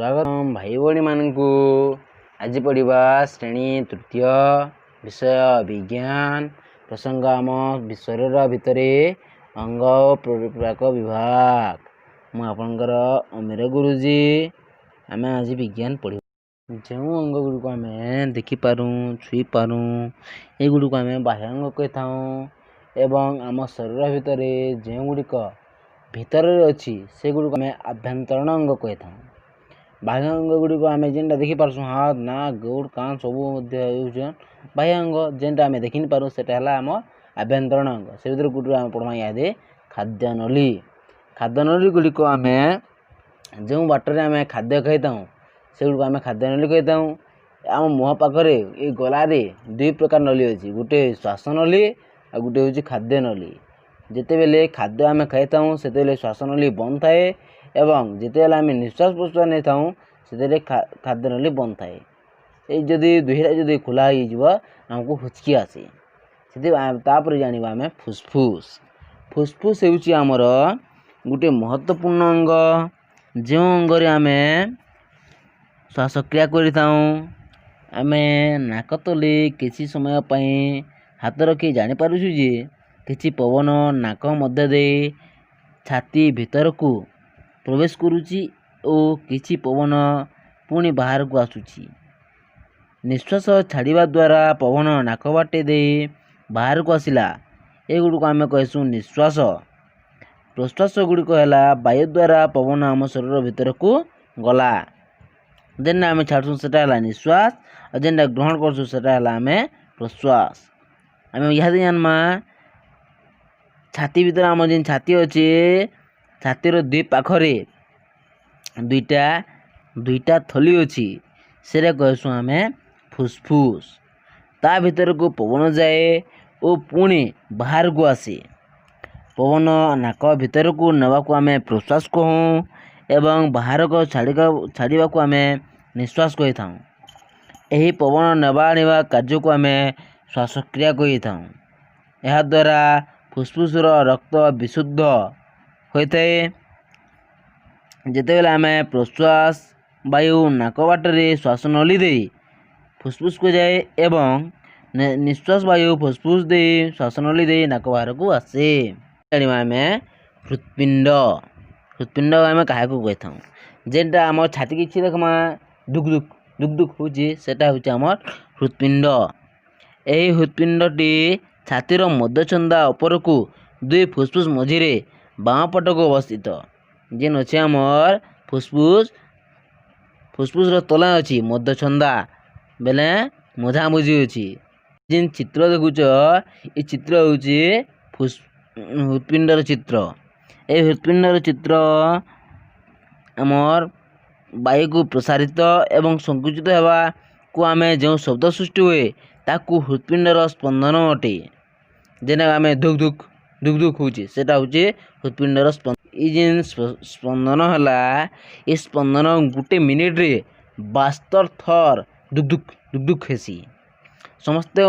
ସ୍ୱାଗତମ ଭାଇ ଭଉଣୀମାନଙ୍କୁ। ଆଜି ପଢ଼ିବା ଶ୍ରେଣୀ ତୃତୀୟ, ବିଷୟ ବିଜ୍ଞାନ, ପ୍ରସଙ୍ଗ ଆମ ଶରୀର ଭିତରେ ଅଙ୍ଗ ଓ ପରିପାକ ବିଭାଗ। ମୁଁ ଆପଣଙ୍କର ଅମୀର ଗୁରୁଜୀ। ଆମେ ଆଜି ବିଜ୍ଞାନ ପଢ଼ିବା। ଯେଉଁ ଅଙ୍ଗ ଗୁଡ଼ିକୁ ଆମେ ଦେଖିପାରୁ, ଛୁଇଁପାରୁ, ଏଗୁଡ଼ିକୁ ଆମେ ବାହ୍ୟ ଅଙ୍ଗ କହିଥାଉ ଏବଂ ଆମ ଶରୀର ଭିତରେ ଯେଉଁଗୁଡ଼ିକ ଭିତରରେ ଅଛି, ସେଗୁଡ଼ିକୁ ଆମେ ଆଭ୍ୟନ୍ତରୀଣ ଅଙ୍ଗ କହିଥାଉ। ବାହ୍ୟ ଅଙ୍ଗ ଗୁଡ଼ିକ ଆମେ ଯେନ୍ଟା ଦେଖିପାରୁସୁଁ, ହାତ, ନାକ, ଗୋଡ଼, କାନ ସବୁ ମଧ୍ୟ ହେଉଛନ୍ ବାହ୍ୟ ଅଙ୍ଗ। ଯେନ୍ଟା ଆମେ ଦେଖିନି ପାରୁ, ସେଟା ହେଲା ଆମ ଆଭ୍ୟନ୍ତରୀଣ ଅଙ୍ଗ। ସେ ଭିତରୁ ଗୋଟେ ଆମେ ପଢ଼ମା ଇହାଦେ ଖାଦ୍ୟନଳୀ। ଖାଦ୍ୟନଳୀ ଗୁଡ଼ିକ ଆମେ ଯେଉଁ ବାଟରେ ଆମେ ଖାଦ୍ୟ ଖାଇଥାଉ, ସେଗୁଡ଼ିକୁ ଆମେ ଖାଦ୍ୟନଳୀ କହିଥାଉ। ଆମ ମୁହଁ ପାଖରେ ଏଇ ଗଳାରେ ଦୁଇ ପ୍ରକାର ନଳୀ ଅଛି। ଗୋଟେ ଶ୍ୱାସ ନଳୀ ଆଉ ଗୋଟେ ହେଉଛି ଖାଦ୍ୟ ନଳୀ। ଯେତେବେଳେ ଖାଦ୍ୟ ଆମେ ଖାଇଥାଉ, ସେତେବେଳେ ଶ୍ୱାସ ନଳୀ ବନ୍ଦ ଥାଏ ଏବଂ ଯେତେବେଳେ ଆମେ ନିଶ୍ୱାସ ପ୍ରଶ୍ୱାସ ନେଇଥାଉ, ସେତେବେଳେ ଖାଦ୍ୟ ନଳୀ ବନ୍ଦ ଥାଏ। ଏଇ ଯଦି ଦୁହିଟା ଯଦି ଖୋଲା ହେଇଯିବ, ଆମକୁ ହୁଚକି ଆସେ। ସେଥିପାଇଁ ତାପରେ ଜାଣିବା ଆମେ ଫୁସଫୁସ। ଫୁସଫୁସ ହେଉଛି ଆମର ଗୋଟେ ମହତ୍ତ୍ୱପୂର୍ଣ୍ଣ ଅଙ୍ଗ, ଯେଉଁ ଅଙ୍ଗରେ ଆମେ ଶ୍ୱାସକ୍ରିୟା କରିଥାଉ। ଆମେ ନାକ ତଳେ କିଛି ସମୟ ପାଇଁ ହାତ ରଖି ଜାଣିପାରୁଛୁ ଯେ କିଛି ପବନ ନାକ ମଧ୍ୟ ଦେଇ ଛାତି ଭିତରକୁ ପ୍ରବେଶ କରୁଛି ଓ କିଛି ପବନ ପୁଣି ବାହାରକୁ ଆସୁଛି। ନିଶ୍ୱାସ ଛାଡ଼ିବା ଦ୍ୱାରା ପବନ ନାକ ବାଟେ ଦେଇ ବାହାରକୁ ଆସିଲା। ଏଗୁଡ଼ିକୁ ଆମେ କହିସୁଁ ନିଶ୍ୱାସ। ପ୍ରଶ୍ୱାସ ଗୁଡ଼ିକ ହେଲା ବାୟୁ ଦ୍ୱାରା ପବନ ଆମ ଶରୀର ଭିତରକୁ ଗଲା। ଯେନ୍ଟା ଆମେ ଛାଡ଼ୁସୁଁ, ସେଟା ହେଲା ନିଶ୍ୱାସ ଆଉ ଯେନ୍ଟା ଗ୍ରହଣ କରସୁଁ, ସେଟା ହେଲା ଆମେ ପ୍ରଶ୍ୱାସ। ଆମେ ଇହାଦେ ଜାନ୍ମା, ଛାତି ଭିତରେ ଆମର ଯେନ୍ ଛାତି ଅଛି, ଛାତିର ଦୁଇ ପାଖରେ ଦୁଇଟା ଦୁଇଟା ଥଳି ଅଛି, ସେଟା କହିସୁଁ ଆମେ ଫୁସଫୁସ। ତା ଭିତରକୁ ପବନ ଯାଏ ଓ ପୁଣି ବାହାରକୁ ଆସେ। ପବନ ନାକ ଭିତରକୁ ନେବାକୁ ଆମେ ପ୍ରଶ୍ୱାସ କହୁ ଏବଂ ବାହାରକୁ ଛାଡ଼ିବାକୁ ଆମେ ନିଶ୍ୱାସ କହିଥାଉ। ଏହି ପବନ ନେବା ଆଣିବା କାର୍ଯ୍ୟକୁ ଆମେ ଶ୍ୱାସକ୍ରିୟା କହିଥାଉ। ଏହାଦ୍ୱାରା ଫୁସଫୁସର ରକ୍ତ ବିଶୁଦ୍ଧ ହୋଇଥାଏ। ଯେତେବେଳେ ଆମେ ପ୍ରଶ୍ୱାସ ବାୟୁ ନାକ ବାଟରେ ଶ୍ୱାସ ନଳୀ ଦେଇ ଫୁସଫୁସକୁ ଯାଏ ଏବଂ ନିଶ୍ୱାସ ବାୟୁ ଫୁସଫୁସ ଦେଇ ଶ୍ୱାସ ନଳୀ ଦେଇ ନାକ ବାହାରକୁ ଆସେ। ଜାଣିବା ଆମେ ହୃତ୍ପିଣ୍ଡ। ହୃତ୍ପିଣ୍ଡ ଆମେ କାହାକୁ କହିଥାଉ? ଯେନ୍ଟା ଆମ ଛାତି କିଛି ଦେଖମା, ଦୁକ୍ ଦୁକ୍ ଦୁକ୍ ଦୁକ୍ ହେଉଛି, ସେଟା ହେଉଛି ଆମର ହୃତ୍ପିଣ୍ଡ। ଏହି ହୃତ୍ପିଣ୍ଡଟି ଛାତିର ମଧ୍ୟଛନ୍ଦା ଉପରକୁ ଦୁଇ ଫୁସଫୁସ ମଝିରେ ବାଁ ପଟକୁ ଅବସ୍ଥିତ। ଯେନ୍ ଅଛି ଆମର୍ ଫୁସଫୁସ, ଫୁସଫୁସର ତଲେ ଅଛି ମଧ୍ୟଛନ୍ଦା ବେଲେ ମଝାମଝି ଅଛି। ଯେନ୍ ଚିତ୍ର ଦେଖୁଛ, ଏ ଚିତ୍ର ହେଉଛି ହୃତ୍ପିଣ୍ଡର ଚିତ୍ର। ଏହି ହୃତ୍ପିଣ୍ଡର ଚିତ୍ର ଆମର୍ ବାୟୁକୁ ପ୍ରସାରିତ ଏବଂ ସଂକୁଚିତ ହେବାକୁ ଆମେ ଯେଉଁ ଶବ୍ଦ ସୃଷ୍ଟି ହୁଏ, ତାକୁ ହୃତ୍ପିଣ୍ଡର ସ୍ପନ୍ଦନ ଅଟେ। ଯେନେ ଆମେ ଧୁକ୍ ଧୁକ୍ ଧୁକ୍ ଧୁକ୍ ହେଉଛି, ସେଟା ହେଉଛି ହୃତ୍ପିଣ୍ଡର ସ୍ପନ୍ଦନ। ଏଇ ଯେନ୍ ସ୍ପନ୍ଦନ ହେଲା, ଏ ସ୍ପନ୍ଦନ ଗୋଟେ ମିନିଟ୍ରେ 72 ଥର ଧୁକ୍ ଧୁକ୍ ଧୁକ୍ ଧୁକ୍ ହେସି। ସମସ୍ତେ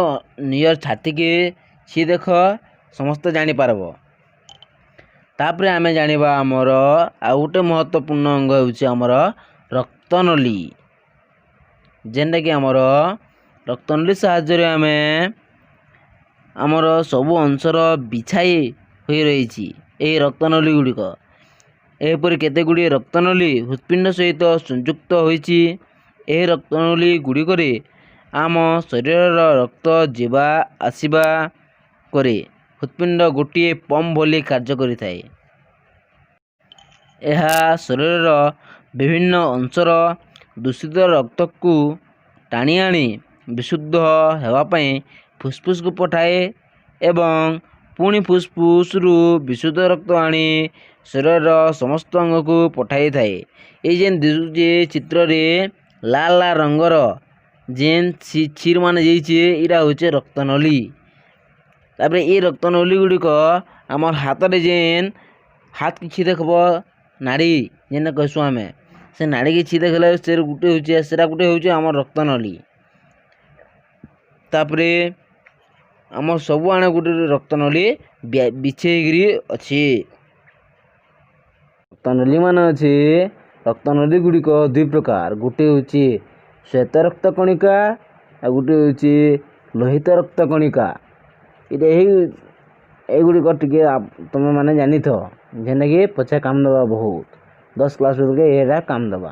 ନିଜର ଛାତିକେ ଛି ଦେଖ, ସମସ୍ତେ ଜାଣିପାରବ। ତାପରେ ଆମେ ଜାଣିବା ଆମର ଆଉ ଗୋଟେ ମହତ୍ତ୍ୱପୂର୍ଣ୍ଣ ଅଙ୍ଗ ହେଉଛି ଆମର ରକ୍ତନଳୀ, ଯେନ୍ଟାକି ଆମର ରକ୍ତନଳୀ ସାହାଯ୍ୟରେ ଆମେ ଆମର ସବୁ ଅଂଶର ବିଛାଇ ହୋଇ ରହିଛି ଏହି ରକ୍ତନଳୀ ଗୁଡ଼ିକ। ଏହିପରି କେତେ ଗୁଡ଼ିଏ ରକ୍ତନଳୀ ହୃତ୍ପିଣ୍ଡ ସହିତ ସଂଯୁକ୍ତ ହୋଇଛି। ଏହି ରକ୍ତନଳୀ ଗୁଡ଼ିକରେ ଆମ ଶରୀରର ରକ୍ତ ଯିବା ଆସିବା କରେ। ହୃତ୍ପିଣ୍ଡ ଗୋଟିଏ ପମ୍ପ ଭଳି କାର୍ଯ୍ୟ କରିଥାଏ। ଏହା ଶରୀରର ବିଭିନ୍ନ ଅଂଶର ଦୂଷିତ ରକ୍ତକୁ ଟାଣି ଆଣି ବିଶୁଦ୍ଧ ହେବା ପାଇଁ ଫୁସଫୁସକୁ ପଠାଏ ଏବଂ ପୁଣି ଫୁସଫୁସରୁ ବିଶୁଦ୍ଧ ରକ୍ତ ଆଣି ଶରୀରର ସମସ୍ତ ଅଙ୍ଗକୁ ପଠାଇଥାଏ। ଏଇ ଯେନ୍ ଦିଶୁଛେ ଚିତ୍ରରେ, ଲାଲ ଲାଲ ରଙ୍ଗର ଯେନ୍ ଛିର୍ ମାନେ ଯାଇଛେ, ଏଇଟା ହଉଛେ ରକ୍ତନଳୀ। ତାପରେ ଏଇ ରକ୍ତନଳୀ ଗୁଡ଼ିକ ଆମର୍ ହାତରେ ଯେନ୍ ହାତ କିଛି ଦେଖବ, ନାଡ଼ି ଯେନ୍ଟା କହିସୁଁ ଆମେ, ସେ ନାଡ଼ି କିଛି ଦେଖିଲେ ସେ ଗୋଟେ ହଉଛେ, ସେଟା ଗୋଟେ ହଉଛେ ଆମର ରକ୍ତନଳୀ। ତାପରେ ଆମର ସବୁଆଡ଼େ ଗୋଟେ ରକ୍ତନଳୀ ବିଛେଇକିରି ଅଛି। ରକ୍ତନଳୀ ମାନେ ଅଛି। ରକ୍ତନଳୀ ଗୁଡ଼ିକ ଦୁଇ ପ୍ରକାର, ଗୋଟେ ହେଉଛି ଶ୍ୱେତ ରକ୍ତ କଣିକା ଆଉ ଗୋଟେ ହେଉଛି ଲୋହିତ ରକ୍ତ କଣିକା। ଏଇଟା ଏହି ଏଗୁଡ଼ିକ ଟିକେ ତୁମେମାନେ ଜାଣିଥ, ଯେନ୍ଟାକି ପଛେ କାମ ଦେବା ବହୁତ। 10 କ୍ଲାସ୍ ବେଳକେ ଏଇଟା କାମ ଦେବା।